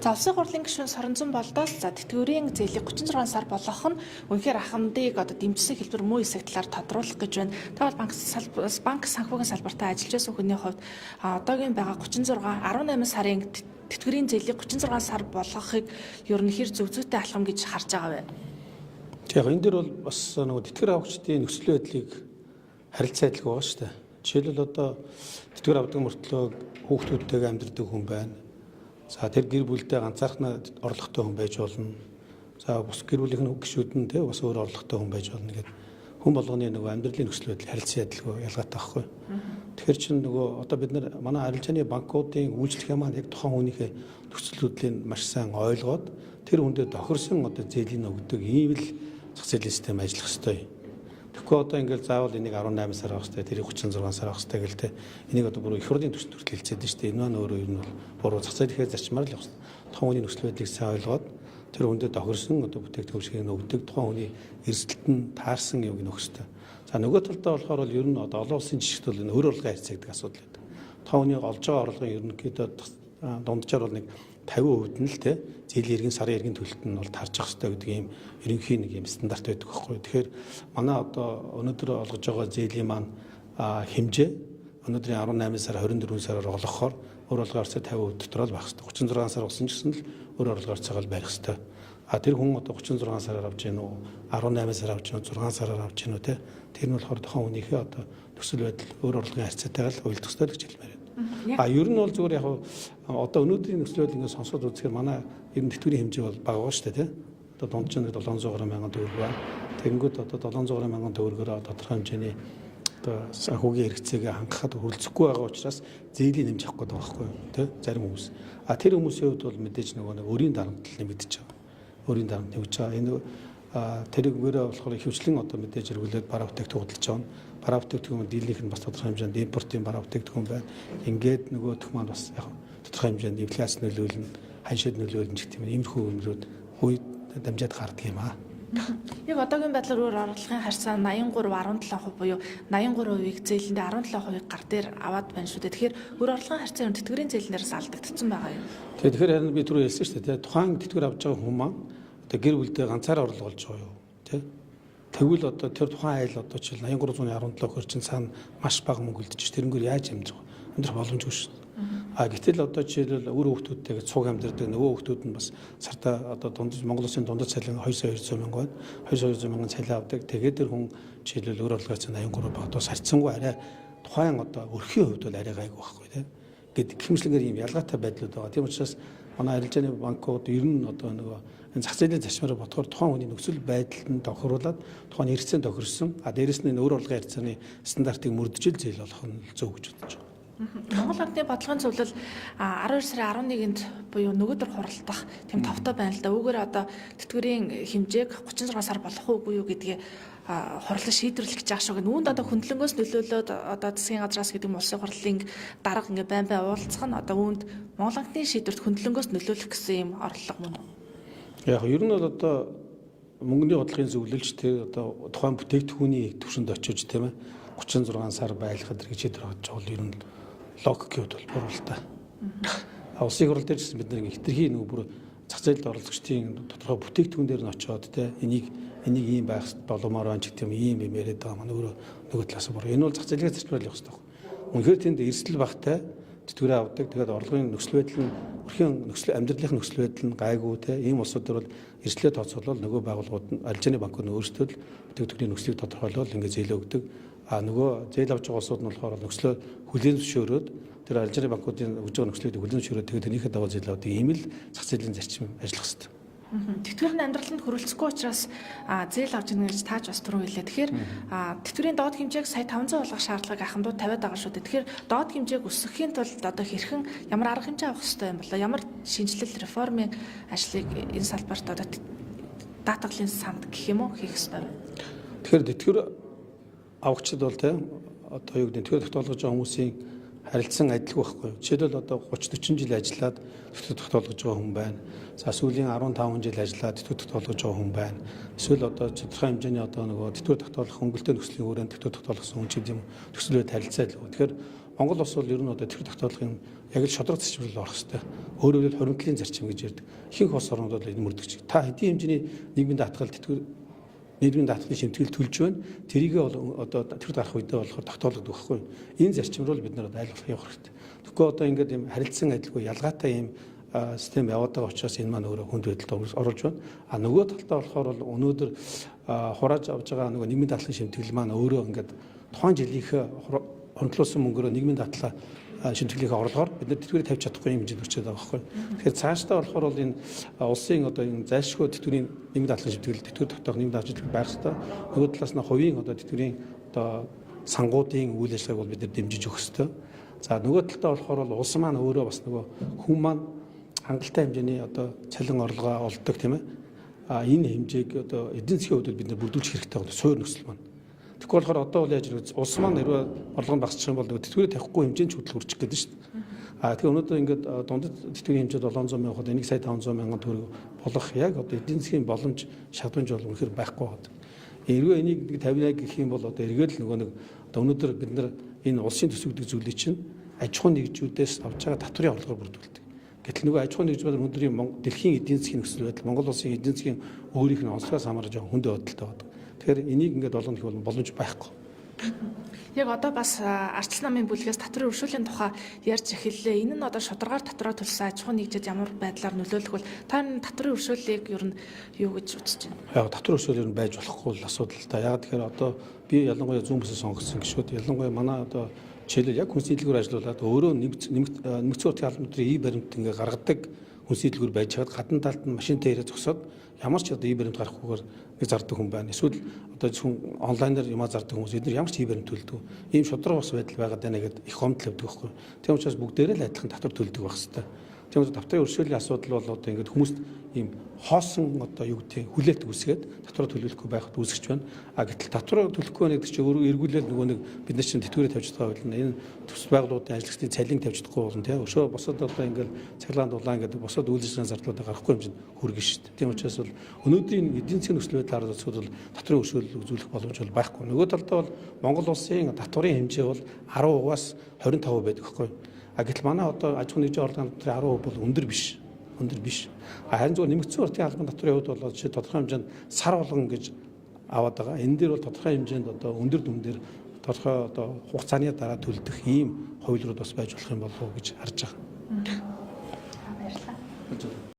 За, Улсын хурлын гишүүн Соронзон Болдоос за тэтгэврийн зээлийг 36 сар болгох нь үнэхээр ахмадыг одоо дэмжсэн хэлбэр муу эсэх талаар тодруулах гэж байна. Та бол банк санхүүгийн салбартаа ажиллаж байсан хүний хувьд одоогийн байгаа 36 18 сарын тэтгэврийн зээлийг 36 сар болгохыг ер нь хэр зөв зүйтэй алхам гэж харж байгаа вэ? Яг энэ дэр бол бас нөгөө тэтгэр авагчдын нөхцөл байдлыг харилцаа адилгүй байгаа шүү дээ. Жишээлбэл, одоо тэтгэр авдаг мөртлөө хүүхдүүдтэйгээ амьдардаг хүн байна. За, тэр гэр бүлдээ ганцаархнаа орлоготой хүн байж болно. За, бус гэр бүлийнх нь гишүүд нь те бас өөр орлоготой хүн байж болно гэдэг, хүн болгоны нөгөө амьдралын нөхцөл байдал харилцан адилгүй, ялгаатай байхгүй. Тэгэхээр чин нөгөө одоо бид нар манай арилжааны банкуудын үйлчлэх маань яг тухайн хүнийхээ нөхцөл байдлыг маш сайн ойлгоод, тэр хүндээ тохирсон одоо зээлийн өгдөг ийм л зах зээлийн систем ажиллах ёстой. Тэгэхгүй одоо ингээл заавал энийг 18 сар авах хэрэгтэй, тэрийг 36 сар авах хэрэгтэй гэл те. Энийг одоо бүр их хурлын түвшинд хүртэл хэлцээд нь шүү дээ. Энэ маань өөрөө ер нь бол буруу, зах зээлийнхээ зарчмаар л явах хэрэгтэй. Тухайн хүний нөхцөл байдлыг сайн ойлгоод, тэр хүндээ тохирсон одоо бүтээгдэхүүн өгдөг, тухайн хүний эрсдэлт нь таарсан юм өгөх хэрэгтэй. За, нөгөө талдаа болохоор бол ер нь одоо олон улсын жишгт бол энэ өр орлогын харьцаа гэдэг асуудал байдаг. Тухайн хүний олж байгаа орлогын ерөнхийдөө дунджаар бол нэг 50% нь л те зээлийн эргэн сарын эргэн төлөлт нь бол тарж явах хэрэгтэй гэдэг ийм ерөнхий нэг ийм стандарт байдаг байхгүй. Тэгэхээр манай одоо өнөөдөр олгож байгаа зээлийн маань хэмжээ өнөөдрийн 18 сар 24 сараар олгохоор өр орлогын харьцаа 50% дотор л байх хэрэгтэй. 36 сар болсон ч гэсэн л өр орлогын харьцаагаар барих хэрэгтэй. А тэр хүн одоо 36 сараар авч гин үү, 18 сар авч гин үү, 6 сараар авч гин үү те. Тэр нь болохоор тухайн хүнийхээ одоо нөхцөл байдал, өр орлогын харьцаатайгаар л уялдах хэрэгтэй л гэж хэлмээр байна. А ер нь бол зүгээр яг одоо өнөөдрийн нөхцөл байдал ингээд сонсоод үзэхээр манай ер нь тэтгэврийн хэмжээ бол бага байгаа шүү дээ, тий. Одоо дунджаар 700 гаруй мянган төгрөг байна. Тэгэнгүүт одоо 700 гаруй мянган төгрөгөөр тодорхой хэмжээний одоо санхүүгийн хэрэгцээгээ хангахад хүрэлцэхгүй байгаа учраас зээлийн нэмж авах гэдэг байгаа байхгүй юу, тий, зарим хүмүүс. А тэр хүмүүсийн хувьд бол мэдээж нөгөө нэг өрийн дарамт нэмэгдэж байгаа. Өрийн дарамт нэмэгдэж байгаа. Энэ тэрүүгээрээ болохоор ихэвчлэн одоо мэдээж эргүүлээд бараа бүтээгдэхүүн худалдаж авна. Бараа бүтээгдэхүүн дийлэнх нь бас тодорхой хэмжээнд импортын бараа бүтээгдэхүүн байна. Ингээд нөгөөх маань бас яг тодорхой хэмжээнд инфляц нөлөөлнө, ханшид нөлөөлнө гэх юм, иймэрхүү юмрууд үе дамжаад гардаг юм аа. Яг одоогийн байдлаар өөр орлогын харьцаа 83.17% буюу 83%-ийг зээлэндээ, 17%-ийг гар дээр аваад байна шүү дээ. Тэгэхээр өөр орлогын харьцаа ер нь тэтгэврийн зээлнээрээс алдагдсан байгаа юм. Тэгэхээр харин би түрүү хэлсэн шүү дээ. Тухайн тэтгэвэр авч байгаа хүн маань одоо гэр бүлдээ ганцаараа орлого олж байгаа юу? Тэ? Тэгвэл одоо тэр тухайн айл одоо жишээл 83.17 гэхэр чинь цаана маш бага мөнгө үлдэж, тэрнгээр яаж амьдрах вэ? Амьдрах боломжгүй шүү дээ. А гэтэл одоо жишээлбэл үр хүүхдүүдтэйгээ цуг амьдардаг, нөгөө хүүхдүүд нь бас сартаа одоо дундаж Монгол улсын дундаж цалин 2 сая 200 мянга байна. 2 сая 200 мянган цалин авдаг. Тэгээд тэр хүн жишээлбэл өр орлогоо чинь 83 багтаас харьцангуй арай тухайн одоо өрхийн хувьд бол арай гайгүй байхгүй тийм. Гэт гэх ийм ялгаатай байдлууд байгаа. Тийм учраас манай арилжааны банкуд ер нь одоо нөгөө энэ зах зээлийн зарчмаар бодохоор тухайн хүний нөхцөл байдалд нь тохируулаад, тухайн хэрэгцээнд тохирсон, а дээрэс нь энэ өр орлогын харьцааны стандартыг мөрдөж л зээл болох нь зөв гэж бодож байгаа. Монгол Банкны бодлогын зөвлөл 12 сарын 11-нд буюу нөгөөдөр хуралдах тийм товтой байна л да. Үүгээр одоо тэтгэврийн хэмжээг 36 сар болох уугүй юу гэдгийг хурлан шийдвэрлэх гэж байгаа шүү. Үүнд одоо хөндлөнгөөс нөлөөлөөд одоо засгийн газраас гэдэг нь улсын хурлын дарга ингээ байн байн уулзах нь одоо үүнд Монгол Банкны шийдвэрт хөндлөнгөөс нөлөөлөх гэсэн юм орлого мөн үү? Яг ер нь бол одоо мөнгөний бодлогын зөвлөлч тэр одоо тухайн бүтээгдэхүүний түвшинд очиж, тийм ээ, 36 сар байлгахад гэж шийдвэр гаргаж байгаа бол ер нь логикийн хувьд бол буруу л та. Улсын хурал дээр ч гэсэн бид нар ингээ хэтэрхий нөгөө бүр зах зээлд оролцогчдын тодорхой бүтээгдэхүүн дээр нь очиод те энийг ийм байх боломоор байна ч гэдэг юм, ийм юм яриад байгаа маань өөрөө нөгөө талаас буруу. Энэ бол зах зээлийн зарчмаар явах хэрэгтэй. Үнэхээр тэнд эрсдэл багтай тэтгэврээ авдаг. Тэгээд орлогын нөхцөл байдал нь, өрхийн нөхцөл амьдралын нөхцөл байдал нь гайгүй те ийм улсууд дээр бол эрсдлээ тооцоолол нөгөө байгууллагууд нь, арилжааны банкуд нь өөрсдөө л бүтээгдэхүүний нөхцөлийг тодорхойлол ингээ зээлээ өгдөг. А нөгөө зээл авч байгаа улсууд нь болохоор нөхцлөө хүлээн зөвшөөрөөд, тэр арилжааны банкуудын өгж байгаа нөхцлүүдийг хүлээн зөвшөөрөөд, тэгээд тэрнийхээ дагуу зээл авдаг. Ийм л зах зээлийн зарчим ажиллах хэрэгтэй. Тэтгэвэр нь амьдраланд хүрэлцэхгүй учраас зээл авч ийн гэж тааж бас түрүү хэлээ. Тэгэхээр тэтгэврийн доод хэмжээг сая 500 болгох шаардлагыг ахмадууд тавиад байгаа шүү дээ. Тэгэхээр доод хэмжээг өсгөхийн тулд одоо хэрхэн, ямар арга хэмжээ авах хэрэгтэй юм болоо? Ямар шинэчлэл, реформын ажлыг энэ салбарт одоо даатгалын санд гэх юм уу хийх ёстой вэ? Тэгэхээр тэтгэвэр авахчид бол те одоо юу гэдэг, тэтгэвэр тогтоолгож байгаа хүмүүсийн харилцан адилгүй байхгүй юу? Жишээлбэл, одоо 30 40 жил ажиллаад тэтгэвэр тогтоолгож байгаа хүн байна. За, сүүлийн 15 жил ажиллаад тэтгэвэр тогтоолгож байгаа хүн байна. Эсвэл одоо тодорхой хэмжээний одоо нөгөө тэтгэвэр тогтоолох хөнгөлтэй нөхцөлийн хүрээнд тэтгэвэр тогтоолгосон хүн ч гэдэм юм, нөхцөл байдал харилцаа адилгүй. Тэгэхээр Монгол улс бол ер нь одоо тэтгэр тогтоолгын яг л шударга зарчим руу орох хэрэгтэй. Өөрөөр хэлбэл хуримтлалын зарчим гэж ярьдаг. Ихэнх улс орнууд бол энэ мөрдөгч. Та хэдийн хэмжээний нийгмийн даатгал тэтгэр нийгмийн даатгалын шимтгэл төлж байна. Тэрийгээ бол одоо тэтгэр гарах үедээ болохоор тогтоологдох байхгүй. Энэ зарчим руу бид нар аль болох явах хэрэгтэй. Тэгэхгүй одоо ингээд юм харилцан адилгүй ялгаатай юм систем яваад байгаа учраас энэ маань өөрөө хүнд байдалд оруулж байна. А нөгөө талдаа болохоор бол өнөөдөр хурааж авж байгаа нөгөө нийгмийн даатгалын шимтгэл маань өөрөө ингээд тухайн жилийнхээ хөндлөөсөн мөнгөөрөө нийгмийн даатгалаа шимтгэлийнхээ орлогоор бид нар тэтгэврийг тавьж чадахгүй юм хэмжээнд хүрчээд байгаа байхгүй. Тэгэхээр цаашдаа болохоор бол энэ улсын одоо энэ зайлшгүй тэтгэврийн нийгмийн даатгалын шимтгэл, тэтгэвэр тогтоох нийгмийн даатгалын шимтгэл байх ёстой. Нөгөө талаас нь хувийн одоо тэтгэврийн одоо сангуудын үйл ажиллагааг бол бид нар дэмжиж өгөх ёстой. За нөгөө талдаа болохоор бол улс маань өөрөө бас нөгөө хүн маань хангалттай хэмжээний одоо цалин орлогоо олддог, тийм ээ. А энэ хэмжээг одоо эдийн засгийн хувьд бид нар бүрдүүлэх хэрэгтэй байна. Суур нөхцөл маань. Тэгэхгүй болохоор одоо бол яаж вэ? Улс маань хэрвээ орлого нь багасчих юм бол тэтгэврээ тавихгүй хэмжээнд ч хөдөл хүрчих гэдэг шүү дээ. А тэгэхээр өнөөдөр ингээд дундад тэтгэврийн хэмжээ 700 мянга хот 1 сая 500 мянган төгрөг болох яг одоо эдийн засгийн боломж шатамж бол үнэхээр байхгүй байна. Эргээ энийг 50 гэх юм бол одоо эргээд л нөгөө нэг одоо өнөөдөр бид нар энэ улсын төсөвдөг зүйлийг чинь аж ахуйн нэгжүүдээс авч байгаа татврын орлогоор бүрдүүлдэг. Гэтэл нөгөө аж ахуйн нэгжүүд өнөөдрийн дэлхийн эдийн засгийн нөхцөл байдал, Монгол улсын эдийн засгийн өөрийнх нь онцлогоос хамаарч байгаа хүнд байдалтай байдаг. Тэгэхээр энийг ингээд болгоно гэх бол боломж байхгүй. Яг одоо бас Арчлан намын бүлгээс татврын өршөөлийн тухай ярьж эхэллээ. Энэ нь одоо шударгаар татвараа төлсөн аж ахуйн нэгжид ямар байдлаар нөлөөлөх вэ? Та энэ татврын өршөөлийг ер нь юу гэж үзэж байна? Яг татврын өршөөл ер нь байж болохгүй л асуудал та. Яг тэгэхээр одоо би ялангуяа зүүн бүсэд сонгогдсон гишүүд, ялангуяа манай одоо жишээлбэл яг хүнсний дэлгүүр ажиллаулаад өөрөө нэмэгдсэн үртгийн албан ёсны ий баримт ингээ гаргадаг хүнсний дэлгүүр байж хаад гадна талд нь машинтай ирээ зогсоод ямар ч одоо ий баримт гаргахгүйгээр нэг зардаг хүн байна. Эсвэл одоо зөвхөн онлайнаар юмаа зардаг хүмүүс эдгээр ямар ч ий баримт төлдөг. Ийм шударга бас байдал байгаад байна гэдээ их гомдол явдаг байхгүй. Тийм учраас бүгдээрээ л адилхан татвар төлдөг байх хэрэгтэй. Тийм учраас татварын өршөөлийн асуудал бол одоо ингээд хүмүүст ийм хоосон одоо юу гэдэг хүлээлт үүсгээд татвараа төлөвлөхгүй байхад үүсгэж байна. А гэтэл татвараа төлөхгүй байна гэдэг чинь өөрөө эргүүлэл нөгөө нэг бид нар чинь тэтгэврээ тавьж байгаа болно. Энэ төс байгууллагуудын ажиллагчдын цалин тавьж чадахгүй болно, тийм. Өшөө бусад одоо ингээд цахилгаан дулаан гэдэг бусад үйл ажиллагааны зардлуудаа гаргахгүй юм чинь хүргэн шүү дээ. Тийм учраас бол өнөөдрийн эдийн засгийн нөхцөл байдлаар хараад бол татварын өршөөл үзүүлэх боломж бол байхгүй. Нөгөө талдаа бол Монгол улсын татварын хэмжээ бол 10%-аас 25% байдаг байхгүй. А гэтэл манай одоо аж ахуйн нэгжийн орлогын татварын 10% бол өндөр биш. Өндөр биш. А харин зөвхөн нэмэгдсэн үртгийн албан татварын хувьд бол жишээ тодорхой хэмжээнд сар болгон гэж аваад байгаа. Энэ дээр бол тодорхой хэмжээнд одоо өндөр дүн дээр тодорхой одоо хугацааны дараа төлдөх ийм хувилбарууд бас байж болох юм болов уу гэж харж байгаа. Баярлалаа.